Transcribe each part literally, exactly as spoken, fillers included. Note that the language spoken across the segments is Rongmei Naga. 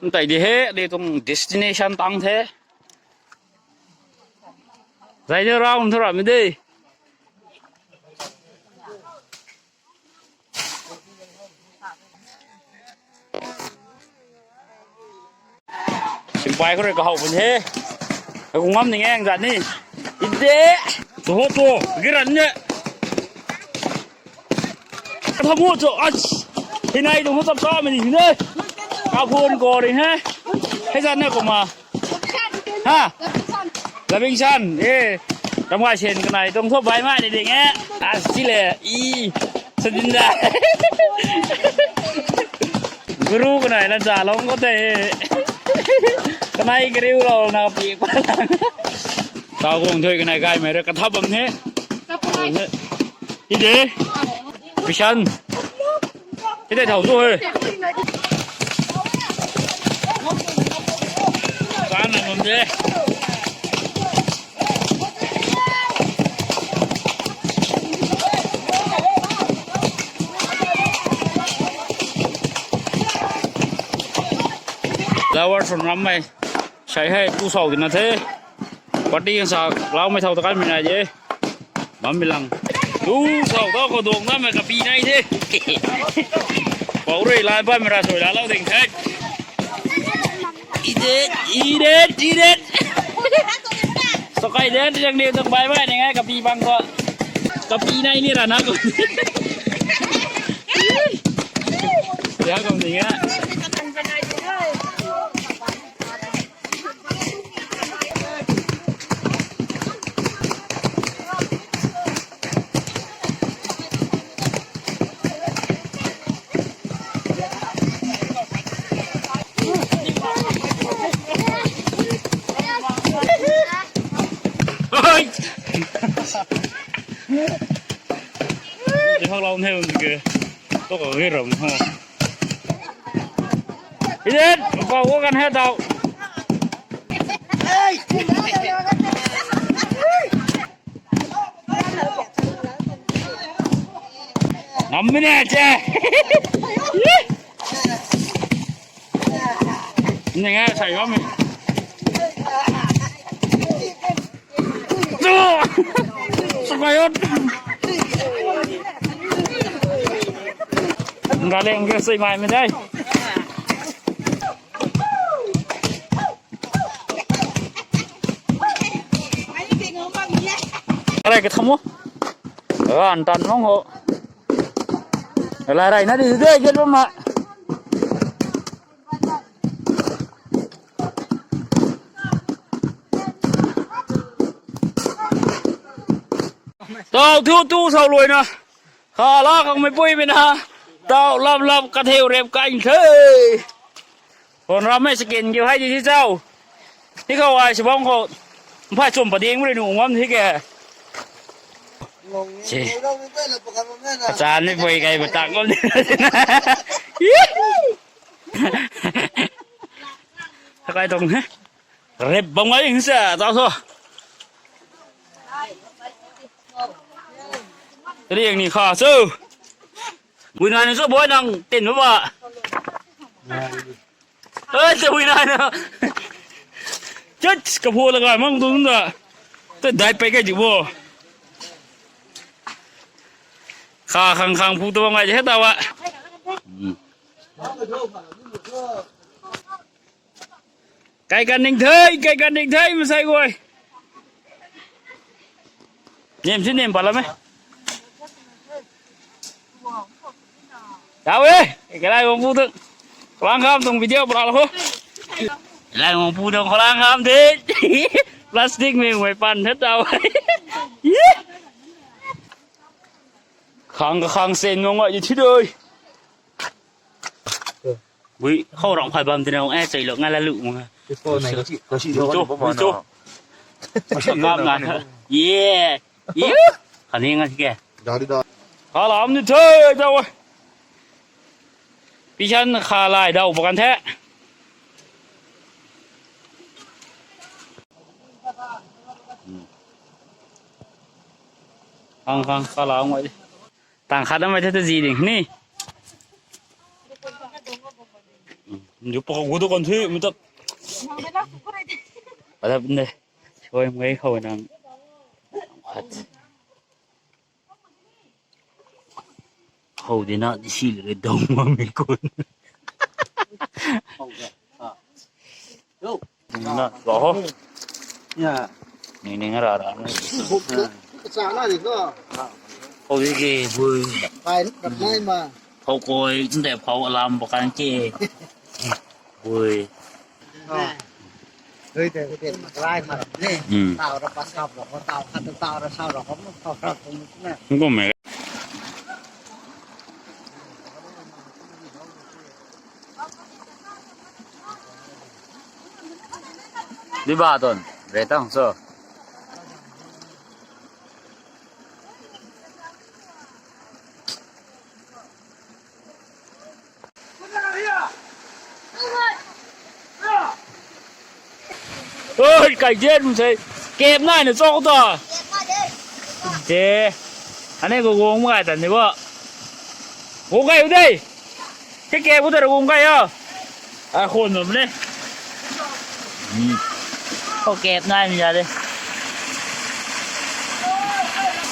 Ntai di he, di tuang destination tang the. Zai de round thu ram de. Simpai khou rui kahou pun he. Kung ngam ning ang zat ni. Ide. Tu ho tu. Giran ne. Thamu tu. Ach. Hinai tu ho tam ta mei ni ne. Ka phun ko ring he. He zat ne ko ma. Ha? Labing san, eh. Ramgay sen kanai tuang thu bai mai ni ding e. As ti le, i. Sadin da. Guru kanai na za long ko te. Kanai kariu lo na pi pa lang. Tau gong thui kanai gai mai ra ka thap bam ne. Ide. Bishan. Hei tei thau tu he. Kan na bam de. Flower swn ram mei. Sai hei tu sau di na the. Party kan sa lau mei thau ta kan mei nai de. Bam mi lang. Tu sau ta ko dong na mei kapi nai the. Pau rui lai bam mei ra sui la lau ding the. Idet, idet, idet. Sakai den yang ni tak bai bai ni ngai kapi bang ko. Kapi nai ni ra na ko. Ya kom ni nga. Oi! Di hak lau nhe ke. Tok ka ge ram ha. Idet, pau ko kan he tau. Ngam mei ne che. Ni ngai sai ngam mei. Sakai ot. Ngaleng ke sei mai mei dai. Rai ke thamo. Ran tan mong ho. Lai rai na di de get ma. Tau thu tu sau lui na. Kha la khang mei pui mei na. Tau lap lap ka theu rep ka in the. Kon ram mei skin kiu hei di si chau. Hi khou ai sibam khou. Mphai chum pading mei nu ngam hi ke. Che. Kachan ni pui kai ba tak ngam ni. Sakai tong he. Rep bam ngai hing sa tau so. Riang ni kha so. Bui nai na so boi nang tin ba ba. Ê, te bui nai na. Chut, ka phu la ga mang tung da. Te dai pe kai di bo. Kha khang khang phu tu bam ngai he ta wa. Kai kan ning thei, kai kan ning thei, masai guay. Nem si nem palam e. Tau e, kalai wang pu tu. Khoulang kham tuang video pura lo. Kalai wang pu tuang khoulang kham the. Plastic mei guay pan the tau. Khang ka khang sen ngong ngai di thi doi. Bui khou rang phai bam tina e chei lo nga la lu ma. Bui cho, bui cho. Ngam na. Ye. Ye. Kani nga ke. Dari da. Kha lam ni the da. Pisan kha lai dau pakan the. Khang khang kha lam ngai. Tang khat na mai the ta zi ding ni. Yu pa khou gu tu kan thui, mi ta. Ada bun de. Soi mei khou nang. Khat. Hou di na, di si le dong ma mi kun. Na, lo ho. Ya. Ni ni nga ra ra. Sa na di ko. Hou di ke, bui. Pai, rak nai ma. Hou koi, nde hou alam pakan ke. Bui. Ui, te, te, lai ma rap ne. Hmm. Tau ra pa sap ro, tau khat tau ra sap ro, tau ra kum na. Kum me. Di ba ton, re tang so. Oi, kai jet mse. Kep nai na chok ta. Je. Ane ko gong mai tan ni bo. Gong kai u dei. Ke kep u ta gong kai a. A khon bam ne. Hmm. Ko kep nai mi ja de.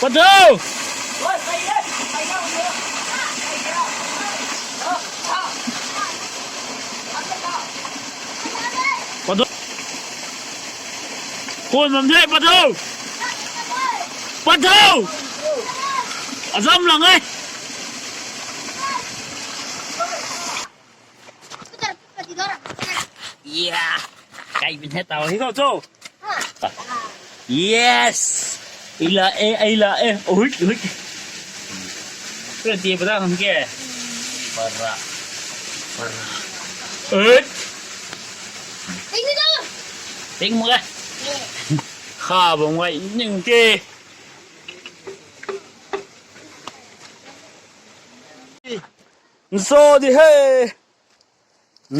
Pathu! Pathu! Khun bam the, pathu! Pathu! Azam lang e. Yeah. Kai bin he tau hi ko cho. Yes. Ila e, ila e. Ui, ui. Kena ti pada hang ke. Para. Para. Ui. Ting ni dong. Ting mo ga. Kha bam ngai ning ke. Nso di he.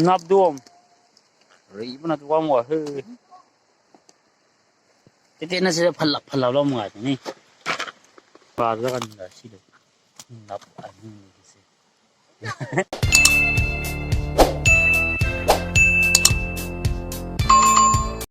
Nap duam. Ri mana duam wa he. Tete na se phalap phalap lou ma ni. Pa da kan da si de. Nap ai ni se.